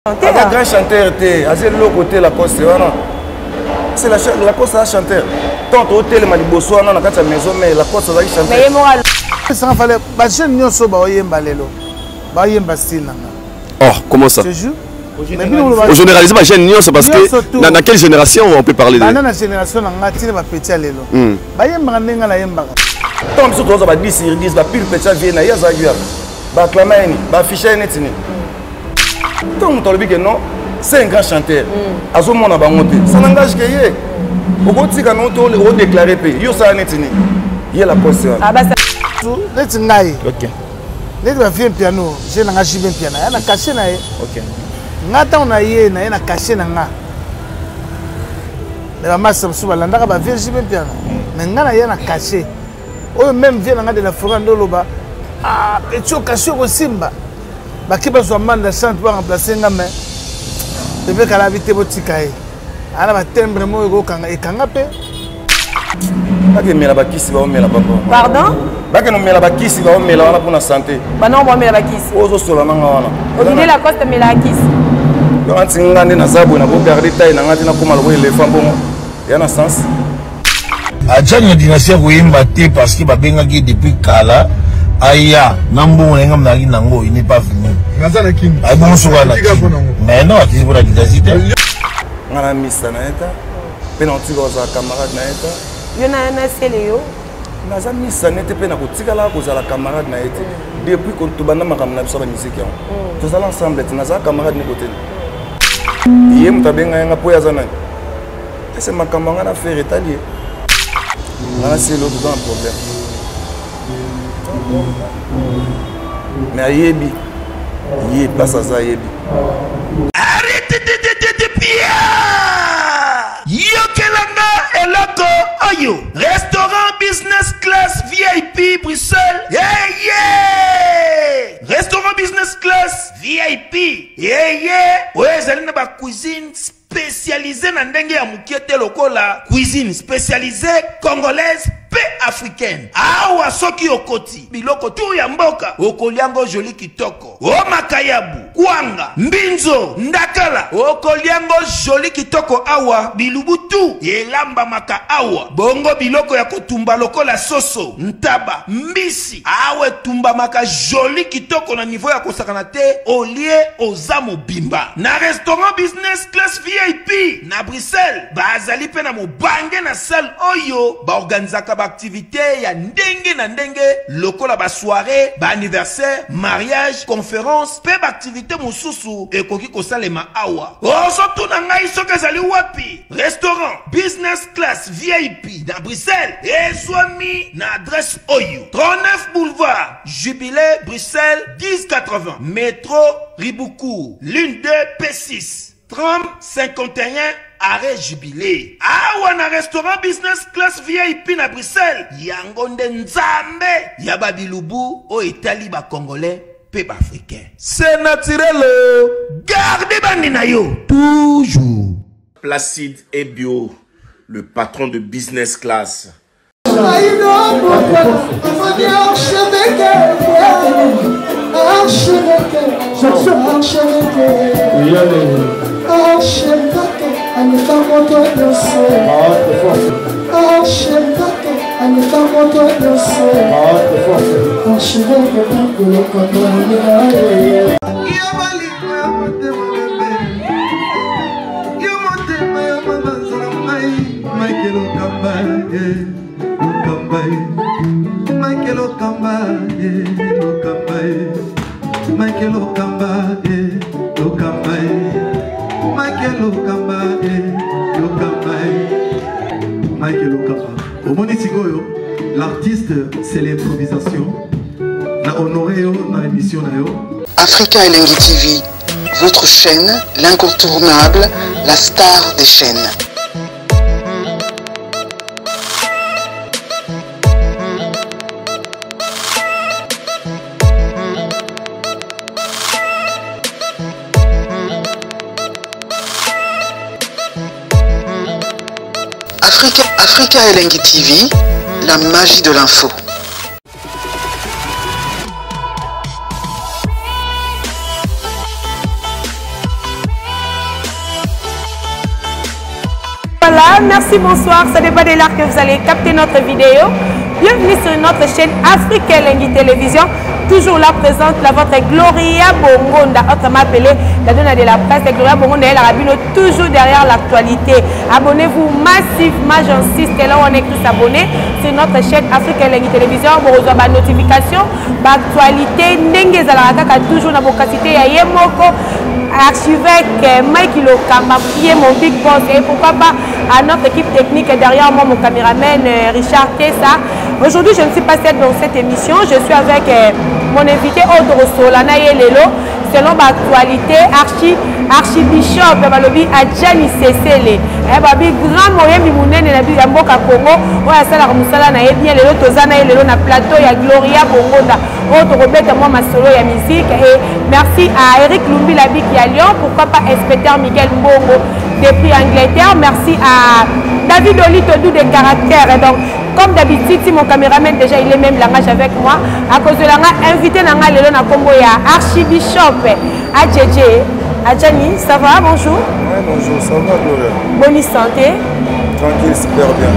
Aza grand chanteur te, aza eloko te Lacoste wana. C'est la Lacoste aza chanteur. Tant otelema liboso wana na kati ya maison mais Lacoste azalaki chanteur. Mais ye moko Sanga fallait ba jeunes nyonso ba oyemba lelo. Ba oyemba style na nga. Oh, comment ça? Je jure. Au généraliser ba jeunes nyonso parce que na, na quelle génération on peut parler de Bana na génération na nga tina ba petit ya lelo. Mm. Ba yembaka ndenge na yembaka. Tant biso toza ba 10 sur 10 ba pile petit vie na ye azalaki wapi? Ba acclama ye nini? Ba afficha ye neti nini? Ntango moto alobi ke non, c'est un grand chanteur, mm. azomona bango te, ça n'engage que ye. Okotika no to odéclare mpe yo osala neti nini? Ye la poste wana. Ah, neti ngai. Okay. Neti ba vieux piano, je na nga JB piano, ya na cachet na ye. Okay. Nga ntango na ye na ye na cachet na nga. Mais ba masta mosusu balandaka ba vieux JB piano. Mais nga na ye na cachet. Oyo même vieux na nga de la forêt ndoloba, ah petit cachet okosimba. Bake bazwa manda chante ba remplacer nga mais bebe kalabi te botika ye. Ana ba timbre moko ekokanga ekanga pe. Bakemela bakisi baomela papa. Pardon? Bakende omela bakisi baomela wana mpona santé. Bana baomela bakisi. Oyo ozosola nanga wana. Odile la coste mela kisi. Yo anti nga nde naza boye nakogarde taille na nga te nakóma lokola elephant bongo. Ya na sens. Adjani na dynastie ya koyemba te parce que babengaki ye depuis kala aya na mbongo na ye ngambo nazalaki nango il n'est pas venu. Naza na kin. Ayi bongo soki na kin. Mais non akisi mpo na dynastie te. Nga na mista na ye ta mpe na kotika kozala camarade na ye ta. Yo na na sele yo. Naza mista na ye te mpe na kotikala kozala camarade na ye te. Depuis tobanda makambo na biso ya ba musique yango. Tozala ensemble te nazala camarade ne kote. Ye moto abenga nga mpo ye aza nani? Ese makambo nga na faire etali ye. Nga na selo toza na problème. Mais ayebi ye place aza ayebi. Yokelanga eloko oyo restaurant business class VIP Bruxelles yeah, yeah! Restaurant business class VIP yeah, yeah! Oyo ezali na ba cuisine spécialisée na ndenge ya mokie te lokola cuisine spécialisée congolaise pe africaine. Awa soki okoti biloko tu ya mboka okolia ngo joli kitoko. O makayabu, kwanga, mbinzo, ndakala okolia ngo joli kitoko. Awa bilubu tu elambamaka awa. Bongo biloko ya kotumba lokola soso, ntaba, mbisi awa etumbamaka joli kitoko na niveau ya kosakana te. Olie oza mobimba na restaurant business class VIP na Bruxelles. Bazali pe na mobange na salle oyo baorganizaka ba activité ya ndenge na ndenge lokola ba soirée, ba anniversaire, mariage, conférence pe ba activité mosusu ekoki kosalema awa. Ozotuna ngai soki ezali wapi? Restaurant business class VIP na Bruxelles ezwami na adresse oyo: 39 boulevard Jubilé Bruxelles 1080, métro Ribaucourt, ligne 2 P6, tram 51 arrêt Jubilé. Awa na restaurant business class VIP na Bruxelles, yango nde nzambe ya babilubu oyo etali ba congolais pe ba africain. C'est naturel, garde bandi na yo toujours. Placide Ebio, le patron de business class. L'artiste, c'est l'improvisation. Na honoré yo na émission na yo. Africa Elengi TV, votre chaîne, l'incontournable, la star des chaînes. Africa Elengi TV, la magie de l'info. Voilà, merci, bonsoir. Ça dépend de l'heure que vous allez capter notre vidéo. Bienvenue sur notre chaîne Afrique Lengui Télévision. Toujours là présente la votre Gloria Bongonda, autrement appelée la donna de la presse. Gloria Bongonda et la Rabino, toujours derrière l'actualité. Abonnez-vous massivement, j'insiste. Là où on écrit s'abonner sur notre chaîne Afrique Lengui Télévision. Vous recevez la notification, l'actualité, ndenge ezalaka toujours na bokasité ya ye moko archevêque Mike Lokamba qui est mon big boss et pourquoi pas à notre équipe technique derrière moi mon caméraman euh, Richard Tessa. Aujourd'hui, je ne suis pas seule dans cette émission, je suis avec euh, mon invité Odro Solana Yelelo selon l'actualité archi archibishop balobi Adjani Sesele eh, babi grand moyembi monene na ya mboka Congo oyo asalaka mosala na ye bien lelo toza na ye lelo na plateau ya Gloria Bongonda oyo tokobeta mwa masolo ya musique et merci à Eric Lumbi Labiki ya Lyon pourquoi pas inspecteur Miguel Mbongo depuis Angleterre merci à David Olito doux de caractère donc comme d'habitude si mon caméraman déjà il est même langage avec moi à cause de langa invité na nga lelo na kombo ya archibishop Adjedje Adjani ça va bonjour ouais, bonjour ça va Gloria bonne santé tranquille super bien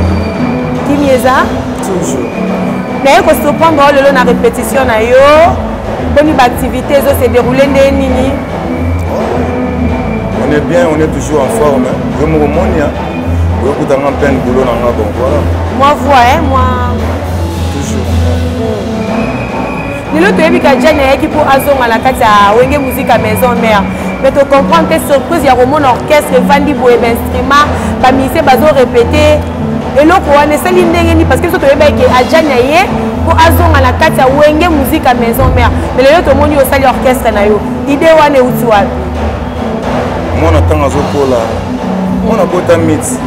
Kimieza toujours naye kosurprendre oyo lelo na répétition na yo boni baactivité ezo se déroule nde nini on est bien on est toujours en forme yo moko moni oyokuta nga plein boulot na nga bon voilà moi voix hein, moi toujours lelo toyebi ka jane ayaki mpo azonga na kati ya wenge musique ya maison mère mais tocomprendre te surprise ya komona orchestre evandi boye bainstrument bamusicien bazo répéte eloko wana esali ndenge nini parce que biso toyebaki ke ajani na ye mpo azonga na kati ya wenge musique ya maison mère mais lelo tomoni osali orchestre na yo idée wana euti wapi mwana ntango azokola mwana bota miti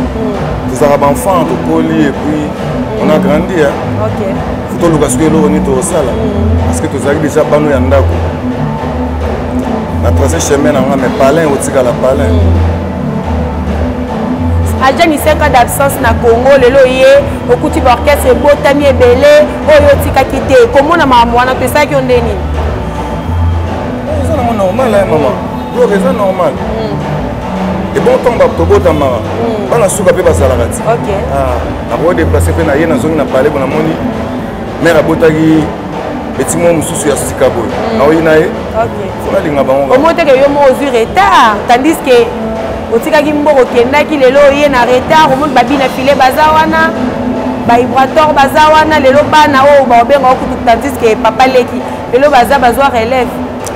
tozalaka baenfant tokoli et puis on a grandi okay. fo toluka soki eloko nini tokosala parce que tozalaki déjà bano ya ndako na trace chemin na nga mais palin otikala palin ajani 5 ans d'absence na congo lelo ye okuti baorchestre ebotami ebele oyo otikaki te komona makambo wana to esalaki yo nde nini eza nango normal eh, mama gloire eza normal ebon ntango bato tobotamaka bana suka mpe bazalaka ti ah, nakodeplace mpe na ye nazongi na palais bo namoni mare abotaki eti mwa mosusu ya sika boye mm. naoyi na ye fo nalinga bango omoi teke yo moko ozwi retard tandis que otikaki mboko okendaki lelo oye na retard omoni babina file baza wana baibrator baza wana lelo bana oyo baobenga okutu tandis que papa leki lelo baza bazwa relève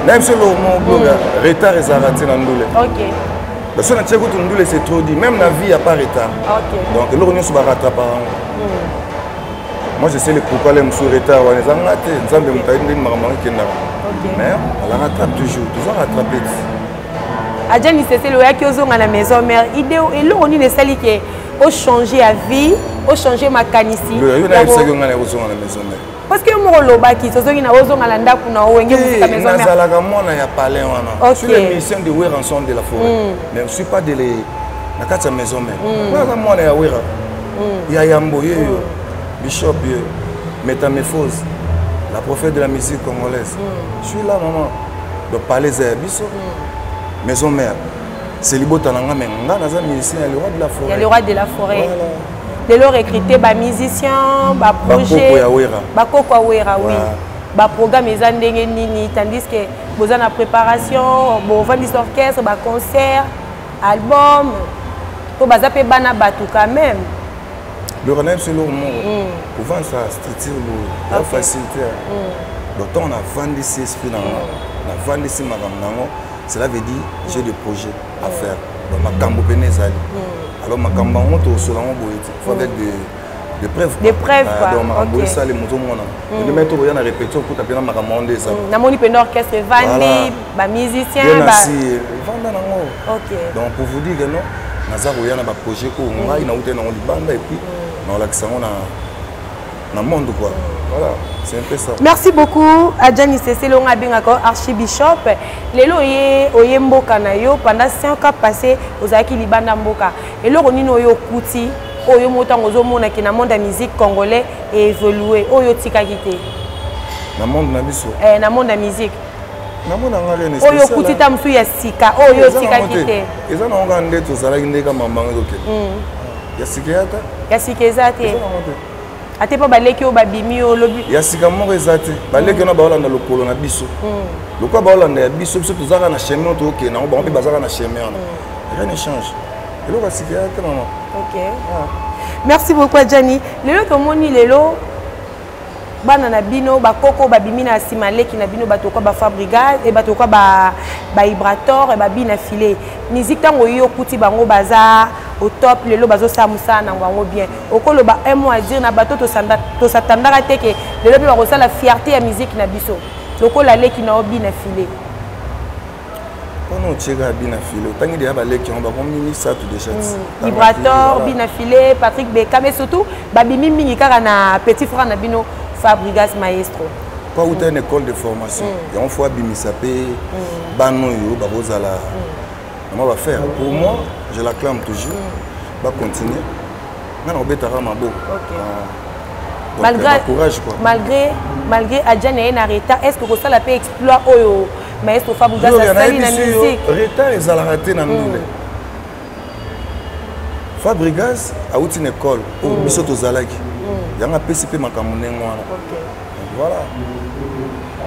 na biso eloko moko gloria mm. retard ezalaka te na ndule baso na tie kutu ndule c'est trop dit même na vie ya pas retard donc eloko nyonso barattrapaka yango mm. moi je sais le pourquoi le mosusu retard wana eza nga te nzambe moto ayebi ndeni makambo yango ekendaka mais ala rattrape toujours toza rattrape ti ajani sesele oyaki ozonga na maison mère ide eloko nini esali ke ochange ya vie ochange makanisi yo nayebisaki ngai nakozonga na maison mère parce que yo moko olobaki tozongi na ozonga na ndako na owenge mosika maison mère nazalaka mwana ya palin wana sur les musiciens de Werrason de la forêt mm. mais je suis pas de les na kati ya maison mère mm. aza mwana ya wera mm. ya yambo ye yo mm. bishop ye métamorphose la prophète de la musique congolaise mm. je suis là maman donc palais eza ya biso mm. maison mère c'est libota na nga mais nga naza musicien ya le roi de la forêt ya le roi de la forêt voilà. lelo recruter bamusicien baprojet bakoko ya wera oui baprogramme eza ndenge nini tandis que boza na préparation bovandisa orchestre baconcert album po baza mpe bana bato quand même loka na biso eloko moko hmm. kovandisa structure boye ya facilité hmm. donc ntango navandisi esprit na nga navandisi makambo na yango cela veut dire j'ai des projets à hmm. faire donc makambo pene ezali alors makambo yango tokosola yango boye te faut avec de de preuve de preuve ah, donc makambo esali moto omona ndenge tokoya na répétition okuta mpena makambo yango nde eza namoni mpena orchestre evandi bamusicien evanda nango donc pour vous dire que non naza koya na baprojet oyo ngai nautai nango libanda et puis naolakisa yango na monde quoi voilà c'est un peu ça merci beaucoup adjani sesele onga abengaka archibishop lelo oye oye mboka na yo pendant 5 ans passé ozalaki libanda mboka eloko nini oyo okuti oyo moko ntango ozomonaki na monde ya musique congolais évolue oyo otikaki te na monde na biso eh, na monde ya musique namona nga rien oyo okuti ta mosusu ya sika oyo otikaki te eza nango kaka nde tozalaki nde ka mambango ezokende hmm. Ya sika eya te. Ya sika eza te. Ate mpo baleki oyo babimi yo olobi. Ya sika moko eza te. Baleki wana baolanda lokolo na biso. Lokola baolanda ya biso, biso tozalaka na chemin oyo tokokende yango, bango mpe bazalaka na chemin wana. Rien ne change. Eloko ya sika eya te mama. Ok. Merci beaucoup Adjani. Lelo tomoni lelo bana na bino bakoko babimi na nsima leki na bino bato kwa bafabrigaz e bato kwa baibrator e babina filet musique ntango yo okuti bango baza au top lelo bazosala mosala na yango bien okoloba un mot à dire na bato tosatandaka te ke lelo mpe bakosala fierté ya musique na biso lokola leki na yo bina filet. Mpona otieka bina filet, otangi deya baleki yango bakomi misato déjà. Vibrator, bina filet, Patrick Beka, mais surtout babimi mingi kaka na petit frère na bino Fabrigas Maestro. Po auta une école de formation, yango fo abimisa mpe bana oyo bakozala mama bafaire. Pour moi, je l'acclame toujours, bacontinue, nga na kobetaka maboko. Malgré, courage quoi. Malgré Adjani aye na retard, est ce que kosala mpe exploit oyo maestro Fabrigas asali na musique? Retard ezalaka te na ndule. Fabrigas awuti na école oyo biso tozalaki, yango apesi mpe makambo ndenge wana. Voilà,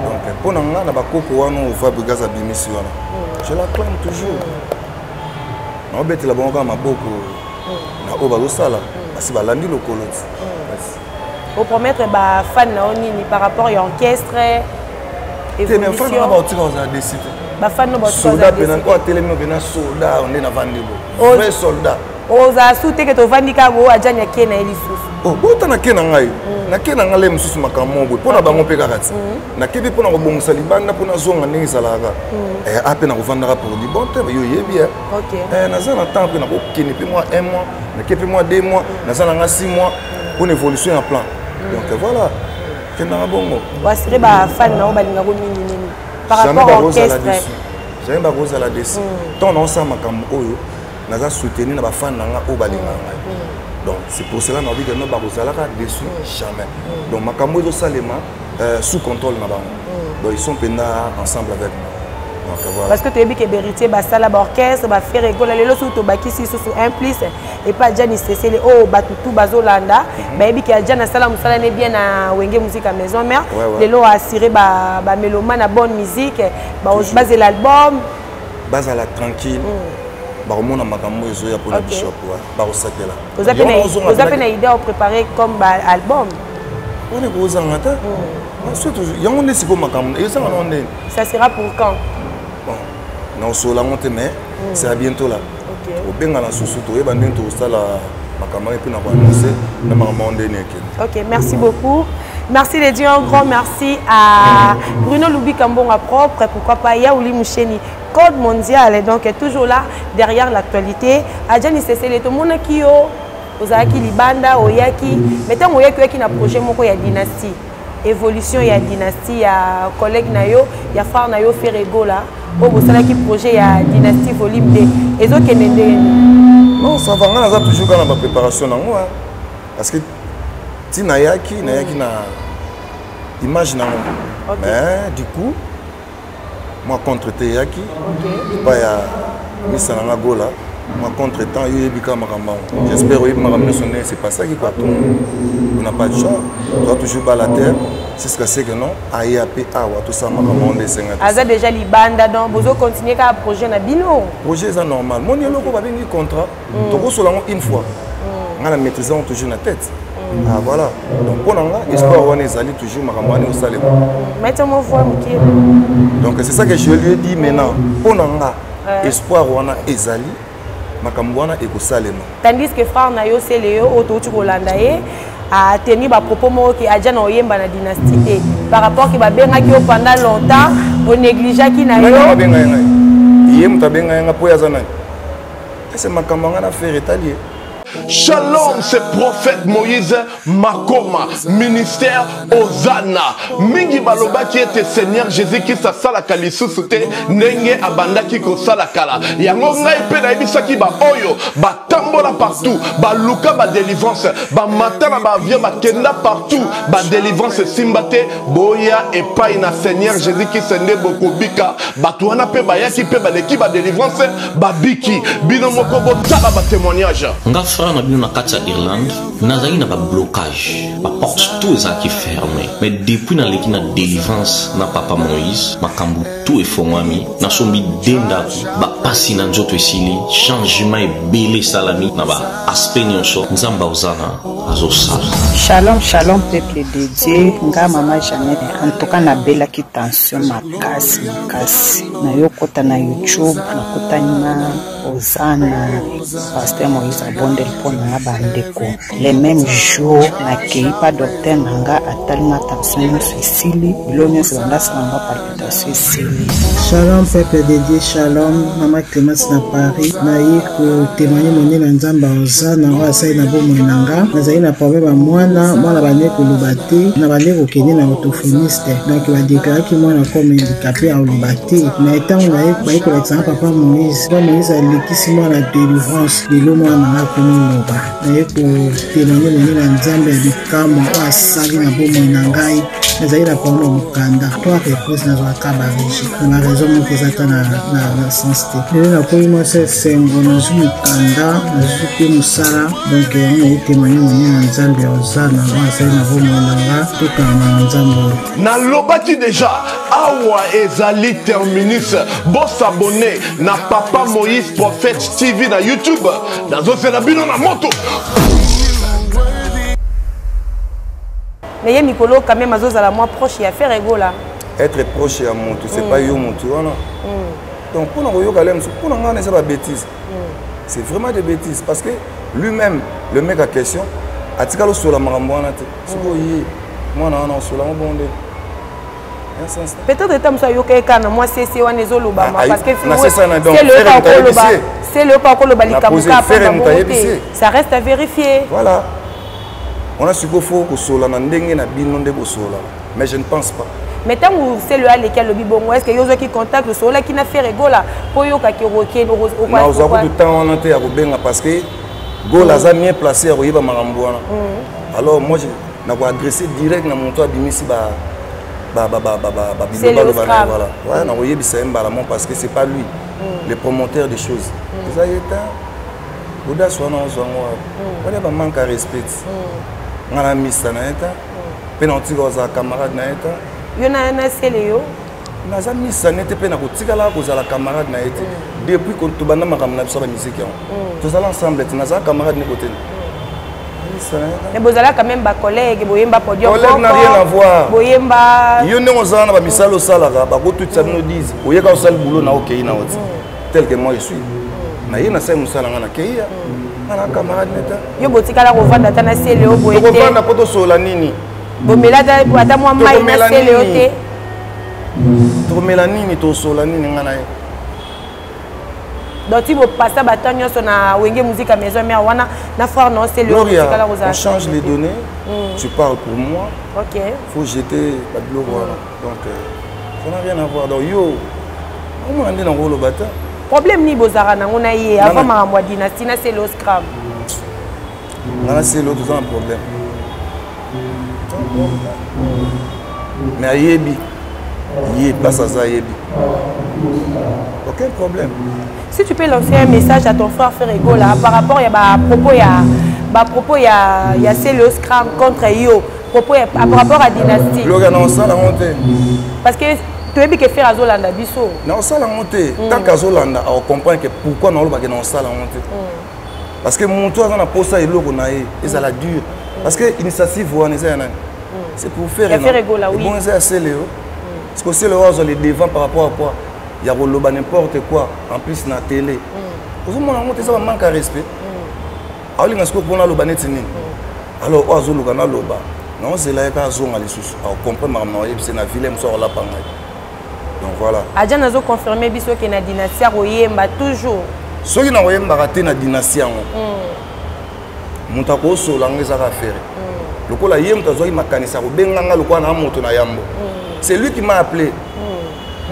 donc mpo na nga na bakoko wana oyo Fabrigas abimisi wana, je l'acclame toujours, naobetela bango kaka maboko na oyo bazosala, basi balandi lokolo ti. Opromettre bafan na yo nini par rapport ya orchestre? Te, mais fan na baotika kozala desi te. Bafan no Soda pena oyo atelemi pena, soda nde navandi bo, vrai soldat. Ozala su te ke tovandi kaka boyo, Adjani ake na ye lisusu. Bota nake na ngai, nake na ngai le mosusu makambo moko boye mpo na bango mpe kaka ti nake mpe mpo na kobongisa libanda mpo nazonga ndenge ezalaka a mpe na kovandaka pour du bon te. Yo oyebi, naza na temps mpe nakokende mpe mwa un mois, nake mpe mwa 2 mois, naza na nga 6 mois mpona évolution ya plan. Donc voilà, kendanga bongo. Oassurer bafan na oyo balingako mingi nini par rapport à orchestre? Jamais bakozala déçus. Ntango naosala makambo oyo, naza soutenu na bafan na nga oyo balingaka ngai. Donc c'est pour cela naobi ke no bakozalaka déçu jamais. Donc makambo ezosalema sous contrôle na bango, donc ils sont mpenza ensemble avec moi. Donc voilà. Parce que toyebi ke Héritier basala baorchestre, baFerre Gola, lelo soki tobakisi lisusu un plus epa Adjani Sesele oyo bato tu bazolanda, bayebi ke Adjani asala mosala ne bien na Wenge Musique ya Maison Mère. Lelo assuré bamélomane na bonne musique, bazela album. Bazala tranquille, bakomona makambo ezoya mpona bishop, bakosakela. Oza mpe na idée opréparé comme album? Wana ekozanga te, surtout yango nde sikoyo makambo ezanga nango ndeni. Ça sera pour quand? Bon, nakosola yango te, mais c'est à bientôt là. Obengana susu, toyeba ndenge tokosala makambo wana mpe na koannonce na makambo yango ndeni ekende. Ok, merci beaucoup. Merci les dieux, un grand merci à Bruno Loubi Kambonga propre, pourquoi pas Yaouli Moucheni, code mondial, donc toujours là derrière l'actualité. Adjani Sesele, tout le monde qui yo, ozalaki libanda, oyaki, mais ntango oyaki, oyaki na projet moko ya dynastie, évolution ya dynastie ya collègue na yo, ya frère na yo Ferre Gola, oyo bosalaki projet ya dynastie volume 2, ezokende ndenge nini? Non, ça va, nga naza toujours kaka na bapréparation nango, parce que ti nayaki na image nango, mais du coup mwa contre te eyaki epai ya misa na nga Gola, mwa contre temps. Yo oyebi kaka makambo yango, j'espère oyebi makambo nyonso ndenge se passaki quoi. On n'a pas de choix, toza toujours balle à terre jusqu'à ce que non aya mpe awa tosala makambo yango nde esenga. Aza déjà libanda, donc bozocontinue kaka projet na bino? Projet eza normal. Moni eloko babengi contrat, tokosola yango une fois, nga na maîtrise yango toujours na tête. Ah voilà, donc mpo na nga espoir wana ezali toujours, makambo wana ezosalema. Maître mo voix moke. Donc c'est ça que je lui ai dit maintenant, mpo na nga espoir wana ezali, makambo wana ekosalema. Tandis que frère na yo Sele, yo oyo touti kolanda ye, ateni bapropos moko ke aja na oyemba na dynastie te, par rapport ke babengaki yo pendant longtemps, onégligeaki na yo. Abengai ngai, ye moto abengai nga mpo ye aza nani? Ese makambo anga na Ferre etali ye. Shalom, c'est prophète Moïse Makoma, ministère Hosanna. Mingi balobaki ete Seigneur Jésus-Christ asalaka lisusu te ndenge abandaki kosala kala. Yango ngai mpe nayebisaki ba oyo batambola partout, baluka ba délivrance, bamata na ba avion, bakenda partout, ba délivrance esimba te, boya epai na Seigneur Jésus-Christ nde bokobika. Bato wana mpe bayaki mpe baleki ba délivrance, babiki. Bino moko botala ba témoignage. Nga frère. Frère na bino na kati ya Irlande, nazalaki na ba blocage, ba porte tout ezalaki ferme. Mais depuis naleki na délivrance na papa Moïse, makambo tout efongwami, nasombi de ndako, ba pasi na nzoto esili, changement ebele esalami na ba aspect nyonso. Nzambe ozana azosala. Shalom shalom peuple de Dieu, nga mama Jeannette en tout cas nabelaki tension makasi makasi, nayokota na YouTube nakutani na Ozana pasteur Moïse abondeli mpo na nga bandeko le même jour nakei pa docteur na nga atali nga tension nyonso esili bilo nyonso banda asala nga palpitation esili. Shalom peuple de Dieu, shalom mama Clemence na Paris. Naye kotémoigne monene ya Nzambe ya Ozana oyo asali na bomoi na nga. Nazali na problème ya mwana, mwana bande koloba te, na bande kokende na orthophoniste. Donc badeklaraki mwana comme handicapé akoloba te. Mais ntango naye baye kolakisa nga papa Moïse, papa Moïse alekisi mwana délivrance, lelo mwana na nga akomi loba. Naye kotémoigne monene ya Nzambe ya bikamwa oyo asali na bomoi na ngai. Nazali na problème ya mokanda, trois reprises nazwaka ba rejet na ba raison moko eza ata na sens te. Lelo nakomi mwasi esengo, nazwi mokanda, nazwi mpe mosala. Donc yango naye témoigne monene na Nzambe ya Ozana oyo asali na bomoi na nga. Tokanga na Nzambe oyo. Nalobaki deja awa ezali terminus. Bosabone na Papa Moïse Prophète TV na YouTube. Nazosela bino na moto. Mais ye mikolo quand même azozala mwa proche ya Ferre Gola. Être proche ya motu, c'est pas yo motu wana. Donc mpona koyoka le mosusu, mpona ngai wana eza ba bêtises. C'est vraiment des bêtises parce que lui-même, le mec en question, atikala osola makambo wana te. Soki oye mwana wana osola ngo bongo nde. Peut-être eta mosusu ayoka ye kaka na mwa sese wana ezolobama, Ah, parce que na sese wana, donc, Ferre moto ayebisi ye. sele oyo akoloba Na likambo posé kaka Ferre pamba moto bongo ayebisi te. ye. Ça reste à vérifier. Voilà. On a sikoyo fo kosola na ndenge na bino nde bosolaka, mais je ne pense pas. Mais ntango sele aleki alobi bongo, est ce que yo ozwaki contact, osololaki na Ferre Gola mpo oyokaki okokende? Nazwa kutu temps wana te ya kobenga, parce que Gola aza mieux placé ya koyeba makambo wana. Alors moi, nakoadresse direct na moto abimisi babilobaloba na ye. Voilà, ouais, nakoyebisa ye mbala mo, parce que c'est pas lui le promoteur des choses, eza ye ta audace wana ozwa yango wapi. Wana bamanque ya respect. Nga na mista na ye ta, mpe na otika kozala camarade na ye ta. Yo na sele yo? Naza misa ne te, mpe nakotikala kozala camarade na ye te. Depuis tobanda makambo na biso ya bamusike yango, tozala ensemble te. Nazala camarade ne koteni misa na ye ta. Mais bozala quand même bacollègue, boyemba podium Collègue n'a moko, rien à voir. Boyemba. Yo ndenge ozala na bamisala osalaka, bakotutisa bino 10, oyeka osala boulot na okei na oti, tel que moi je suis na ye, nasali mosala nga, nakei ya nga na camarade ne ta. Yo botikala kovanda ata na sele oyo boye te? Tokovanda mpo tosolola nini? Bomela ata mwa mai na Tokomela sele oyo nini? te? Tokomela nini? Tosolola nini nga na ye? Donc ti bopasa batemps nyonso na Wenge Musica Maison Mère wana na frère na osele oyo, Gloria, botikala kozala on change les données. Tu parles pour moi. Ok. Faut jeter babiloko wana. Donc ça n'a rien à voir. Donc yo omona nde nango oloba te. Problème nini bozalaka nango na ye Nana. avant makambo ya dynastie na sele oscram? Nga na selo toza na problème, mais ayebi ye place aza, ayebi aucun problème. Si tu peux lancer un message à ton frère Ferre Gola par rapport ya bapropos ya Celeo Scram contre yo, propos ya, par rapport à dynastie. Gloria, na osala yango te. Parce que toyebi ke Ferre azolanda biso. Na osala yango te. Tant qu'azolanda, akocomprendre que pourquoi naolobake na osala yango te, parce que moto aza na posa eloko na ye ezala dur, parce que initiative wana eza ya nani? C'est pour faire Ya Ferre Gola, oui. Bon, eza ya Celeo, parce que Celeo azwa les devant par rapport à quoi ya koloba n'importe quoi, en plus na télé. Ozomona yango te, eza bamanque ya respect. Aolinga sikoyo mpona aloba neti nini? Alors oyo azoluka naloba, naozela ye kaka azonga lisusu, akocomprendre makambo na oyebise na ville mosu, akolapa ngai. Donc voilà. Aja nazoconfirme biso ke na dynastie akoyemba toujours. Soki nakoyembaka te na dynastie yango, moto akosola yango ezaka Ferre. Lokola ye moto azwaki makanisi akobenga nga lokola na moto na yambo, c'est lui qui m'a appelé.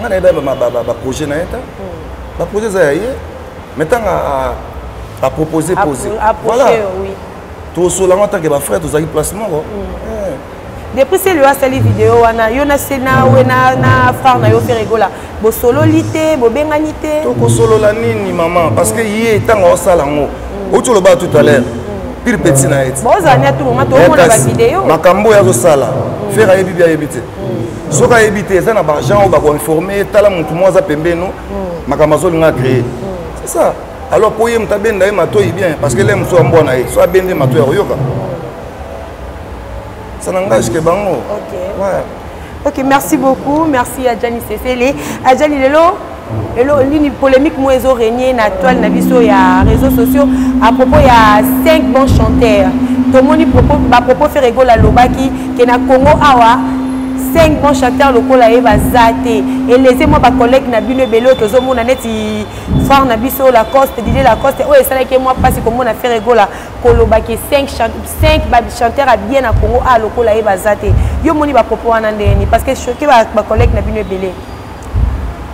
Nga nayeba baprojet na ye ta, baprojet eza ya ye, mais ntango apropose posé, voilà, tosola yango atanke bafrère, tozalaki place moko. Depuis sele oyo asali video wana, yo na se na we na frère na yo Ferre Gola, bosololi te, bobengani te? Tokosolola nini, mama? Parce que ye ntango aosala yango, outi oloba tout à l'heure. Pire petit na ye ti. Bozala ni à tout moment tomona ba vidéo. Makambo oyo azosala Ferre ayebi bi ayebi te. Soki ayebi te eza na ba agent oyo bakoinforme ye tala motu moko aza pembeni no makambo azolinga acréer. C'est ça. Alors po ye moto abenda ye matoi bien parce que le mosusu ambwa na ye so abendi ye matoi akoyoka. Ça n'engage que bango. Ok. Ouais. Ok, merci beaucoup. Merci à Gianni Cecele. À Gianni Lelo, lelo nini polémique mo ezo régner na toile na biso ya réseaux sociaux à propos ya 5 bons chanteurs. Tomoni propos ba propos Ferre Gola lobaki ke na Congo awa 5 bons chanteurs lokola ye baza te. Et laissez moi ba collègues na bino ebele oyo tozomona neti frère na biso Lacoste, Didier Lacoste oyo esalaki ye mwa mpasi komona Ferre Gola koloba ke 5 5 ba chanteur ya bien na Congo a lokola ye baza te. Yo moni ba propos wana ndenge nini? Parce que choqué ba, ba collègues na bino ebele.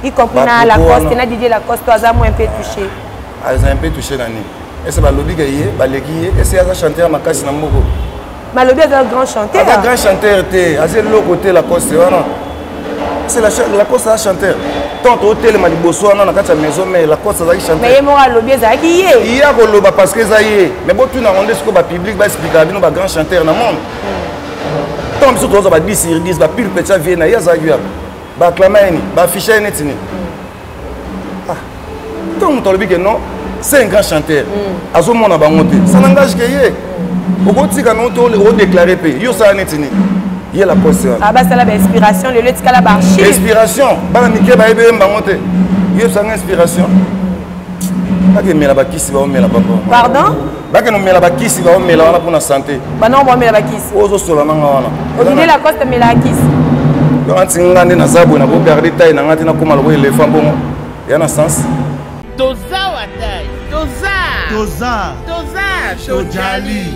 Y compris na Lacoste, na Didier Lacoste aza moins un peu touché. Aza un peu touché na nini? Ese balobi ke ye baleki ye, ese aza chanteur makasi na moko. Balobi aza grand chanteur. Aza grand chanteur te, aza eloko te Lacoste wana. C'est la Lacoste aza chanteur. Tant otelema liboso wana na kati ya maison mais Lacoste azalaki chanteur. Mais ye moko alobi ezalaki ye. Ye akoloba parce que eza ye. Mais botuna yango nde sikoyo ba public ba expliquaka bino ba grand chanteur na monde. Tant biso tozwa ba 10 sur 10 ba pure petit vie na ye azalaki wapi? Ba acclama ye nini? Ba afficha ye neti nini? Ah. Ntango moto alobi ke non, c'est un grand chanteur. Azomona bango te. Ça n'engage que ye. Okotika na oto odéclarer mpe yo osala neti nini? Ye Lacoste wana. Ah, basala ba inspiration lelo etikala ba archive. Inspiration, bana mike bayebi yemba yango te. Ye osanga inspiration. Bakemela bakisi baomela papa. Pardon? Bakende omela bakisi baomela wana mpona santé. Bana baomela bakisi. Oyo ozosola nanga wana. Odile Lacoste amelaka kisi. Donc anti nga nde naza boye nakogarde taille na nga te nakóma lokola elephant bongo. Ya na sens. Toza watai, toza. Toza. Toza, tojali.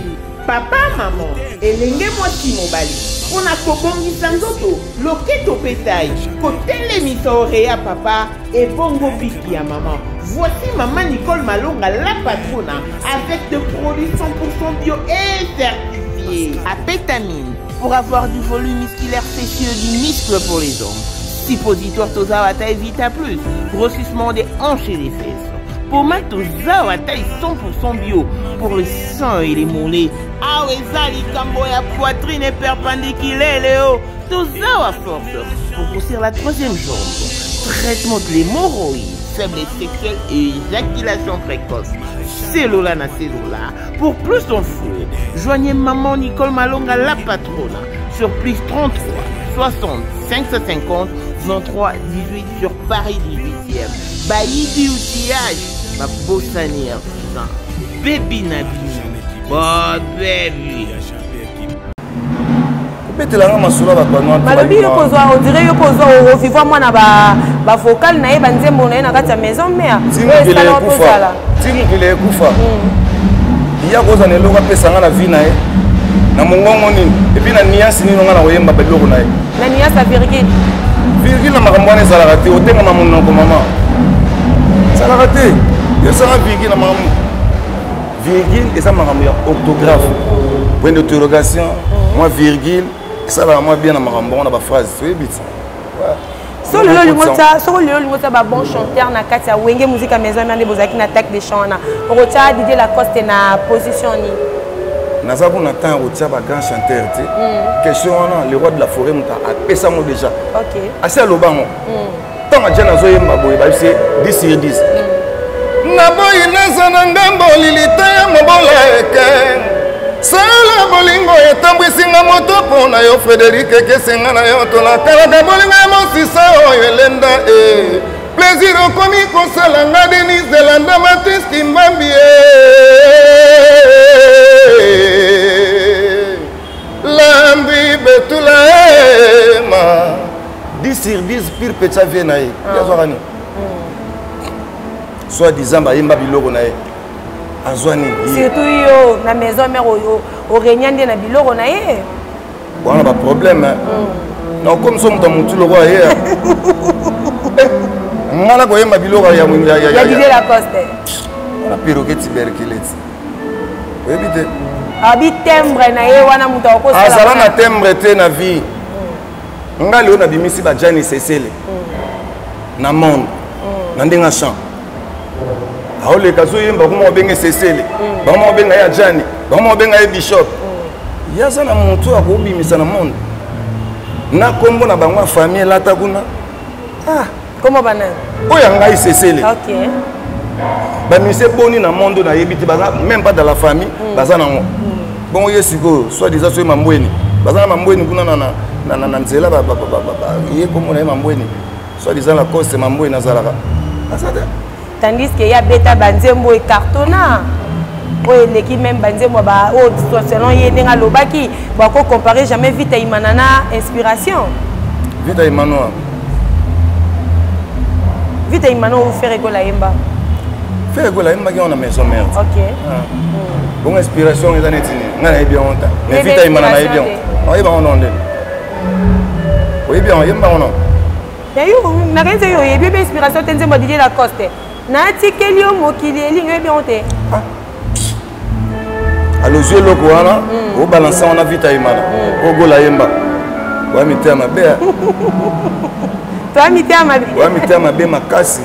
Papa, maman, elenge mwasi mobali, mpo na kobongisa nzoto, loketo mpe taille, kotelemisa oreya papa, ebongo biki ya maman. Voici maman Nicole Malonga, la patrona, avec de produits 100% bio et certifiés. Apétamine, pour avoir du volume musculaire fessier, du muscle pour les hommes. Suppositoire Toza Wataï Vita Plus, grossissement des hanches et des fesses. Pommade Toza Wataï 100% bio pour le sein et les mollets. Awa eza likambo ya poitrine perpendiculaire Léo. Toza wa force pour grossir la troisième jambe. Traitement de l'hémorroïde, faiblesse sexuelle et éjaculation précoce. C'est Lola na c'est Lola. Pour plus d'infos, joignez maman Nicole Malonga la patronne sur plus 33 60 550 23 18 sur Paris 18e. Bayibi outillage, ma bosani artisan. Baby Nabi. Bon baby. Obetela nga masolo ya bato banoa. Balobi yo kozwa, on dirait yo kozwa ovivwa mwana ba ba vocal na ye ba nzembo na ye na kati ya maison mère. Ti mokili ekufa. Ti mokili ekufa. Ya kozwa na eloko apesa nga na vie na ye. Na mongongo nini? Et puis na nuance nini nga na koyemba ba biloko na ye? Na nuance ya virgule. Virgule na makambo wana ezalaka te, otengama monoko mama. Ezalaka te. Yo sanga virgule na makambo. Virgule eza makambo ya orthographe. Point d'interrogation, mwa virgule, esalaka mwa bien na makambo yango na ba phrase. Oyebi ti. So lelo olingo tia, soko lelo olingo tia ba bon chanteur na kati ya Wenge Musica Maison Mère nde bozalaki na attaque de chant wana. Okotia Didier Lacoste na position nini? Naza kuna temps ya kotia ba grand chanteur te. Question wana le roi de la forêt moto apesa yango déjà. Asi aloba yango. Ntango aja nazoyemba boye bayebisi ye 10 sur 10. Naboyi naza na ngambo lilita ya mobola eke sala bolingo etambwisi nga moto mpo na yo Frédéric ekesenga na yo tolakalaka bolingo ya mosisa oyo elenda e plaisir okomi kosala nga Denis Delanda Matis Kimbambi e Lambi Betula ema 10 sur 10 pire petsa vie na ye. Yazwaka nini? Soit disant bayemba biloko na ye. Azwa nini? Surtout yo na maison mère oyo orenia nde na biloko na ye. Wana ba problème hein. Na okomisa moto ya motu lokola ye. Nga na koyemba biloko ya ya ya ya Didier Lacoste. Wana perroquet tuberculate. Oyebi te. Abi timbre na ye wana moto akosala. Azala na timbre te na vie. Nga leo nabimisi ba Gianni Sesele na monde na ndenge chant. Aoleka azoyemba, bakoma kobenga Sesele, bakoma kobenga ye Ajani, bakoma kobenga ye Bishop. Ye aza na motu oyo akobimisa na monde na nkombo na bango ya famille elata kuna. Ah. Kombo banani? Oyo ya ngai Sesele. Bamise boni na monde oyo nayebi te, baza même pas dans la famille, baza nango. Bongo ye sikoyo soit disant soki Mambweni, baza na Mambweni kuna na nzela, ye kombo na ye Mambweni, soit disant Lacoste Mambweni azalaka, aza te. Tandis que ye abeta banzembo ecartonna oyo eleki même banzembo oyo selon ye ndenge alobaki, bako comparer jamais Vita Imana na Inspiration. Vita Imana? Vita Imana oyo Ferre Gola yemba. Ferre Gola yembaki yango na Maison Mère. Bongo Inspiration eza neti nini? Ngai nayebi yango ta, mais Vita Imana nayebi yango. Oyeba yango no ndeni? Oyebi yango? Yemba yango no. Nakanisi oyo oyebi ebe Inspiration te, nzembo ya Didier Lacoste, natikeli yo mokili elingi, oyebi yango te? Alozwi eloko wana, obalansa wana Vita Imana ogola yemba, oya mitema mabe. Toya mitema mabe. Oya mitema mabe makasi.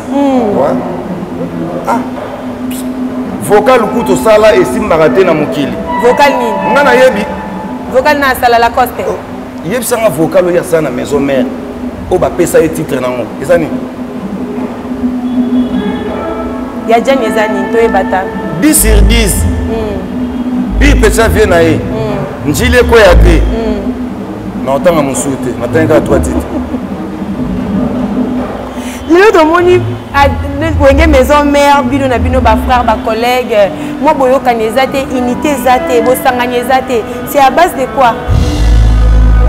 Ah. Vocal kutu osala esimbaka te na mokili. Vocal nini? Nga nayebi. Vocal na asala Lacoste. Oh, yebisanga vocal oyo asala na Maison Mère oyo bapesa ye titre nango eza nini? Ya Jani eza nini? Toyeba ta. 10 sur 10. Pire pesa vie na ye, njili ekweya te. Na otanga mosusu te, natangi kaka 3 titre. Lelo tomoni Wenge Maison Mère, bino na bino bafrère, bacollègue, mwa boyokani eza te, unité eza te, bosangani eza te, c'est à base de quoi?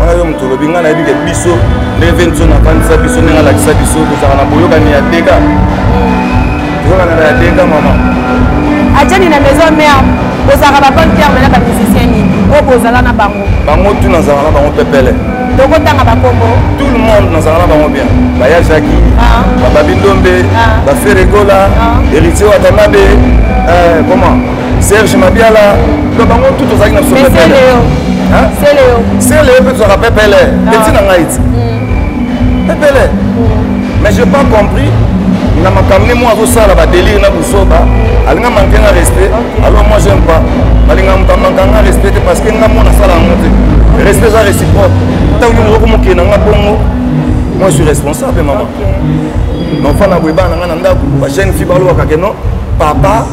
Wana yo moto olobi. Ngai nayebi ke biso ndenge ve nso nafandisa biso, ndenge alakisa biso, tozalaka na boyokani ya dega, toyokana ya dega, mama. Ajani, na Maison Mère bozalaka babonne terme na bamusicien nini oyo bozala na bango? Bango tu nazalaka na bango pepele. Tokotanga bakombo? Tout le monde nazalaka na bango bien, baya Jaki, bababi Ndombe, baFerre Gola, Héritier Watanabe, comment, Serge Mabiala, donc bango tout tozalaki na biso pepele. Seleo mpe tozalaka pepele, petit na ngai ti pepele. Mais j'ai pas compris na makambo nde mwa azosala badélire na busoba, alinga manke nga respect. Alors moi j'aime pas, balinga moto amanka nga respect te, parce que nga mona asala yango te. Respect eza réciproque. Ntango yo moko mokende na nga bongo, moi je suis responsable, mama. Nofanda boye, bana na nga na ndako, bajeune fille balobaka ke non, papa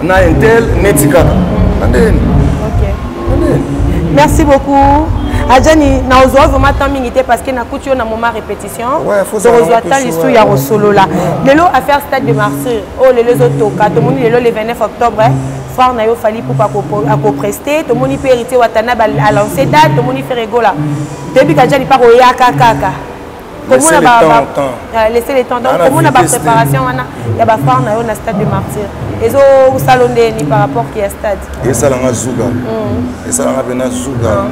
na intel neti kaka na ndeni. Merci beaucoup Adjani. Naozwa vraiment temps mingi te parce que nakuti yo na moment répétition, tokozwa temps lisusu ya kosolola. Lelo affaire Stade de Martyr oyo lelo ezotoka, tomoni lelo le 29 octobre, frère na yo Fally Ipupa akopreste, tomoni mpe Héritier Watanabe alance date, tomoni Ferre Gola. Toyebi kajani mpa koyaka kaka komona, laisser le temps. Donc komona bapréparation wana ya bafrère na yo na Stade de Martyr ezosala ndeni par rapport ki ya stade? Esalanga zuga, esalanga mpena zuga,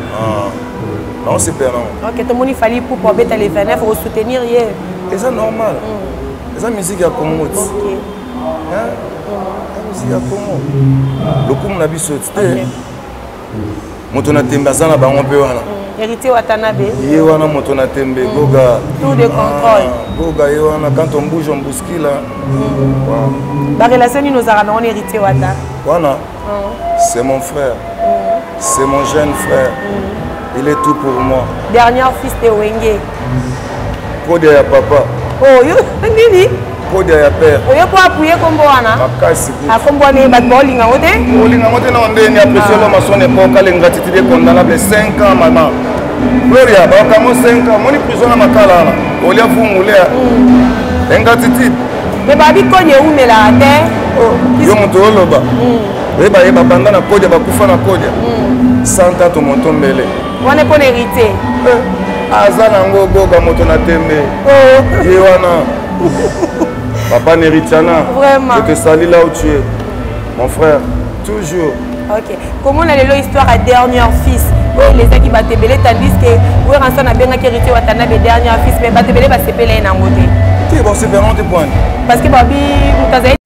naosepela nango. Ok, tomoni Fally Ipupa obeta le 29, osoutenir ye? Eza normal, eza musique ya Congo ti, musique ya Congo, lokumu na biso ti te. Moto na tembe aza na bango mpe wana. Héritier Watanabe. Ye wana moto na tembe, Goga. Tour de contrôle. Goga ye wana, quand on bouge on bouscule. Barelation nini ozalaka nango na Héritier Wata? Wana c'est mon frère, c'est mon jeune frère, il est tout pour moi. Dernier fils de Wenge. Kodia ya papa. Oh, yo nini? Kodia ya père. Oyo po appuyer kombo wana. Makasi. Akombo wana bato baolinga ngo te. Olinga ngo te na ndeni. Apprécier l'homme à son époque, l'ingratitude est condamnable. 5 ans, maman Gloria, bakango 5 ans, moni prison na makala wana, olia fungulea ingratitude. Me babi koni ewumelaka te. Yo moto oloba, oyeba ye babanda na kodia, bakufa na kodia santa to moto mbele. Wana mpo na Héritier. Aza nango Goga moto na tembe, ye wana papa Neritiana. Vraiment. Je te salue là où tu es, mon frère, toujours. Ok, komona lelo histoire ya dernier fils oyo elezaki bato ebele, tandis que Werrason abengaki Héritier Watanabe dernier fils, mais bato ebele basepela ye nango te. Te, basepela te poani? Parce que babi moto azali.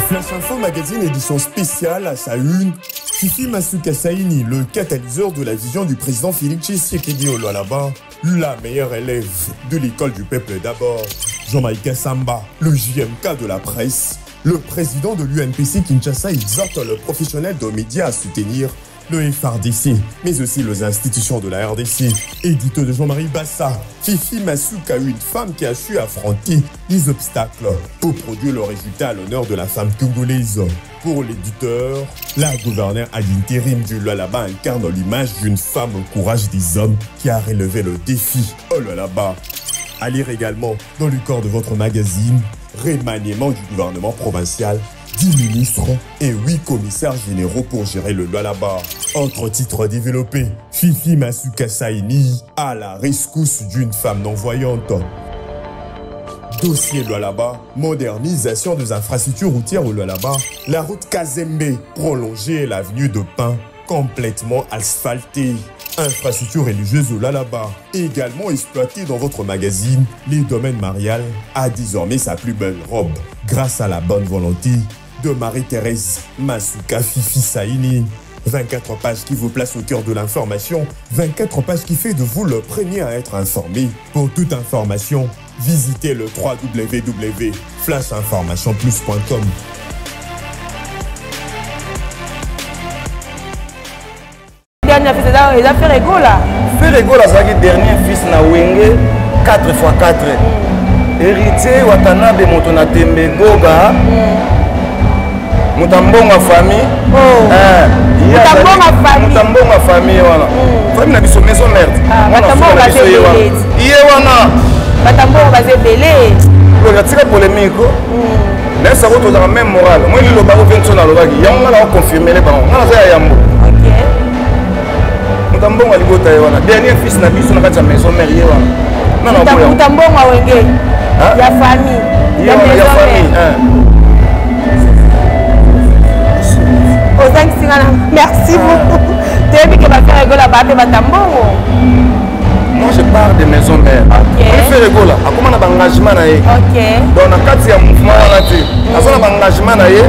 Flash Info Magazine édition spéciale à sa une. Fifi Masuka Saini, le catalyseur de la vision du président Félix Tshisekedi au Lualaba, la meilleure élève de l'école du peuple d'abord. Jean-Mike Samba, le JMK de la presse, le président de l'UNPC Kinshasa exhorte le professionnel de médias à soutenir le FRDC, mais aussi les institutions de la RDC. Édito de Jean-Marie Bassa, Fifi Masuka, une femme qui a su affronter les obstacles pour produire le résultat à l'honneur de la femme congolaise. Pour l'éditeur, la gouverneure ad intérim du Lualaba incarne l'image d'une femme au courage des hommes qui a relevé le défi au Lualaba. À lire également dans le corps de votre magazine, remaniement du gouvernement provincial, 10 ministres et 8 commissaires généraux pour gérer le Lualaba. Autre titre développé, Fifi Masuka Saini à la rescousse d'une femme non-voyante. Dossier Lualaba, modernisation des infrastructures routières au Lualaba, la route Kazembe, prolongée l'avenue de Pin, complètement asphaltée. Infrastructure religieuse au Lualaba, également exploitée dans votre magazine, les domaines marial a désormais sa plus belle robe, grâce à la bonne volonté de Marie-Thérèse Masuka Fifi Saini. 24 pages qui vous placent au cœur de l'information, 24 pages qui fait de vous le premier à être informé. Pour toute information, visitez le www.flashinformationplus.com. Dernier fils eza Ferre Gola. Ferre Gola azalaki dernier fils na Wenge 4 x 4. Héritier Watanabe moto na tembe Goga. Moto ya mbongo ya famille. Moto ya mbongo ya famille wana. Famille na biso maison merde. Mwana suka na biso ye wana. Ye wana. Bato ya mbongo baza ebele. Tika polémique. Nayebisa ko tozalaka même moral. Moi liloba ko mpe nso nalobaki yango nga nako confirmele bango nga naza ya yambo. Moto ya mbongo ya libota ye wana dernier fils na biso na kati ya maison mère ye wana. Moto ya mbongo ya wenge ya famille ya maison mère. Ozangisi nga na merci beaucoup. Toyebi ke ba Ferre Gola ba mpe bato ya mbongo. Moi je parle de maison mère. Okay. Ferre Gola akoma na ba engagement na ye. Okay. Donc na kati ya mouvement wana te. Aza na ba engagement na ye,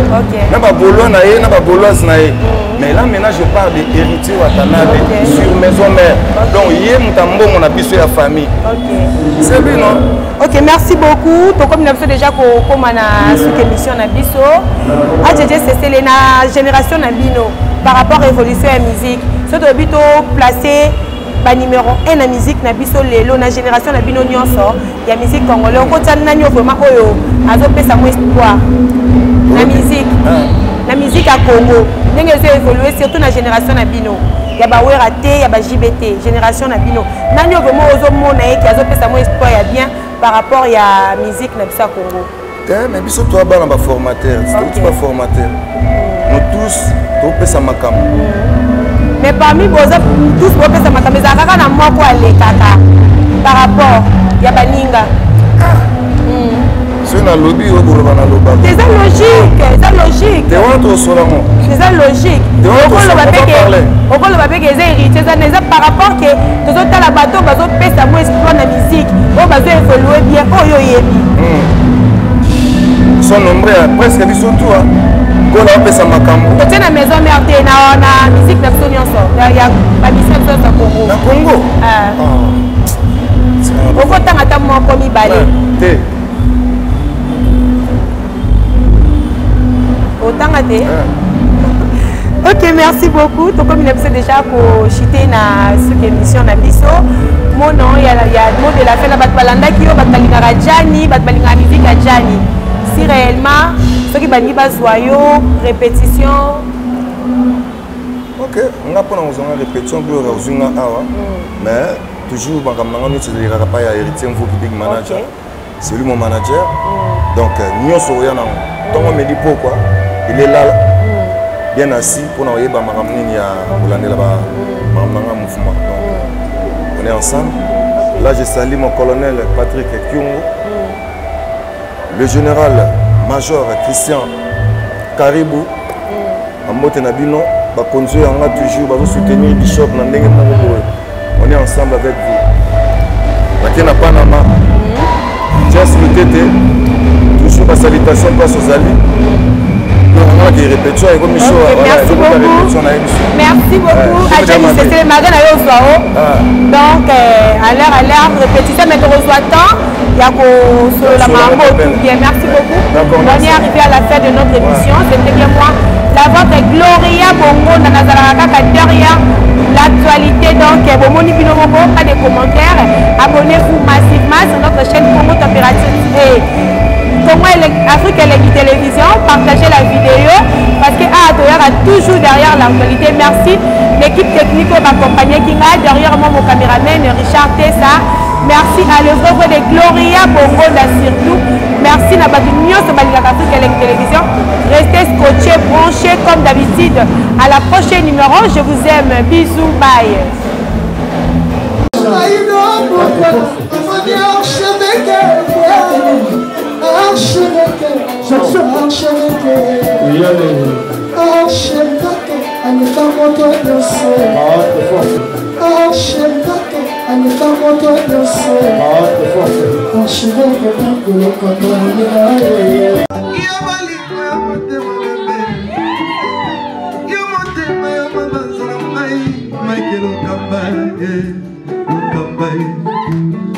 na ba gaulois na ye, na ba gauloise na ye. Mais là maintenant je parle de héritier Watanabe okay. sur maison mère. Okay. Donc ye moto ya mbongo na biso ya famille. Okay. C'est lui non? Ok, merci beaucoup. Tokomi na biso déjà kokoma na suka émission na biso. Adjedje Cecile na génération na bino par rapport à évolution ya musique. Soki toyebi to placer ba numéro 1 na musique na biso lelo na génération na bino nyonso ya musique congolais okotia nani oyo vraiment oyo azopesa mwa espoir na musique na musique ya Congo ndenge ezo évoluer surtout na génération na bino ya ba Wera te ya ba JB te génération na bino nani oyo vraiment ozomona ye ke azopesa mwa espoir ya bien par rapport ya musique na biso ya Congo. Te mais biso toa bana ba formateur, touti ba formateur. Nous tous topesa makambo. Mais parmi boza tous bopesa makambo ezalaka kaka na moko alekaka par rapport ya baninga. Soki nalobi oyo koloba naloba. Eza logique, eza logique. Te wana tokosola ngo. Eza logique. Okoloba pe ke okoloba pe ke eza héritier eza eza par rapport ke tozotala bato bazopesa mwa espoir na musique oyo bazo évoluer bien oyo oyebi. Ils sont nombreux, presque biso tout. Hein. Gola opesa makambo. Totie na maison mère te na na musique na biso nyonso ya ba musique na biso nyonso ya Congo. Na Congo? Ah. Okotanga ata moko mibale. Te. Otanga te? Ok, merci beaucoup. Tokomi na biso déjà kochite na suki émission na biso. Mon nom, il y a, y a mot de la fin, bato balandaki yo, bato balingaka Gianni, bato balingaka musique ya Gianni. Si réellement, soki balingi bazwa yo, répétition. Ok, nga mpona kozwa nga répétition, gloire ozwi nga awa. Mais toujours makambo na nga nyonso ezalekaka pa ya Héritier Mvuki, big manager. Okay. C'est lui mon manager. Donc, nyonso oya nango. Ntongo medi pokwa, il est là, bien assis pour na oyeba makambo nini ya kolandela ba makambo na nga mouvement. Donc, on est ensemble. Là, je salue mon colonel Patrick Kyungu, le général major Christian Karibou, mbote na bino, bakonzi oyo yanga toujours bazo soutenir Bishop na ndenge moko boye. On est ensemble avec vous. Nake na Panama, Jess Lutete, toujours ba salutation place ozali. Donc on a des répétitions et comme mission, Ok, voilà, merci et comme beaucoup. répétition na émission. Merci beaucoup. Ouais, Adjani, je c'est le marin na yo Zao. Ah. Donc à l'heure, à l'heure, répétition, mais tu reçois temps. Ya kosolola makambo tout bien. Merci beaucoup. On est arrivé à la fin de notre émission. C'était bien moi, la vôtre Gloria Bongo, nazalaka kaka derrière l'actualité. Donc bomoni bino moko, pas de commentaires. Abonnez-vous massivement sur notre chaîne Congo Température TV. Congo Afrique Elengi Télévision, partagez la vidéo parce que ah, Toyara toujours derrière l'actualité. Merci l'équipe technique m'accompagnait qui a derrière moi mon caméraman Richard Tessa. Merci à l'œuvre de Gloria Bongonda surtout. Merci na bato nyonso balingaka Afrique Elengi Télévision. Restez scotchés, branchés comme d'habitude. À la prochaine numéro. Je vous aime. Bisous, bye.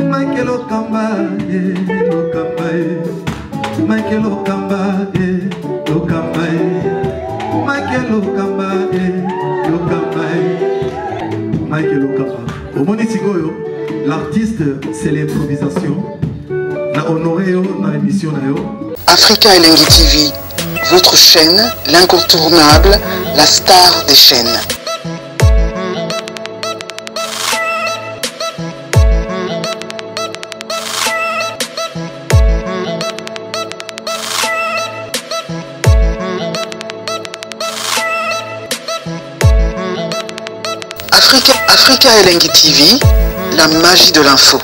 Michael Okamba, Okamba, Michael Okamba, Okamba, Michael Okamba, Okamba, Michael Okamba. Omoni sikoyo, l'artiste, c'est l'improvisation. Na honoré yo na émission na yo. Africa Elengi TV, votre chaîne, l'incontournable, la star des chaînes. Africa, Africa Elengi TV, la magie de l'info.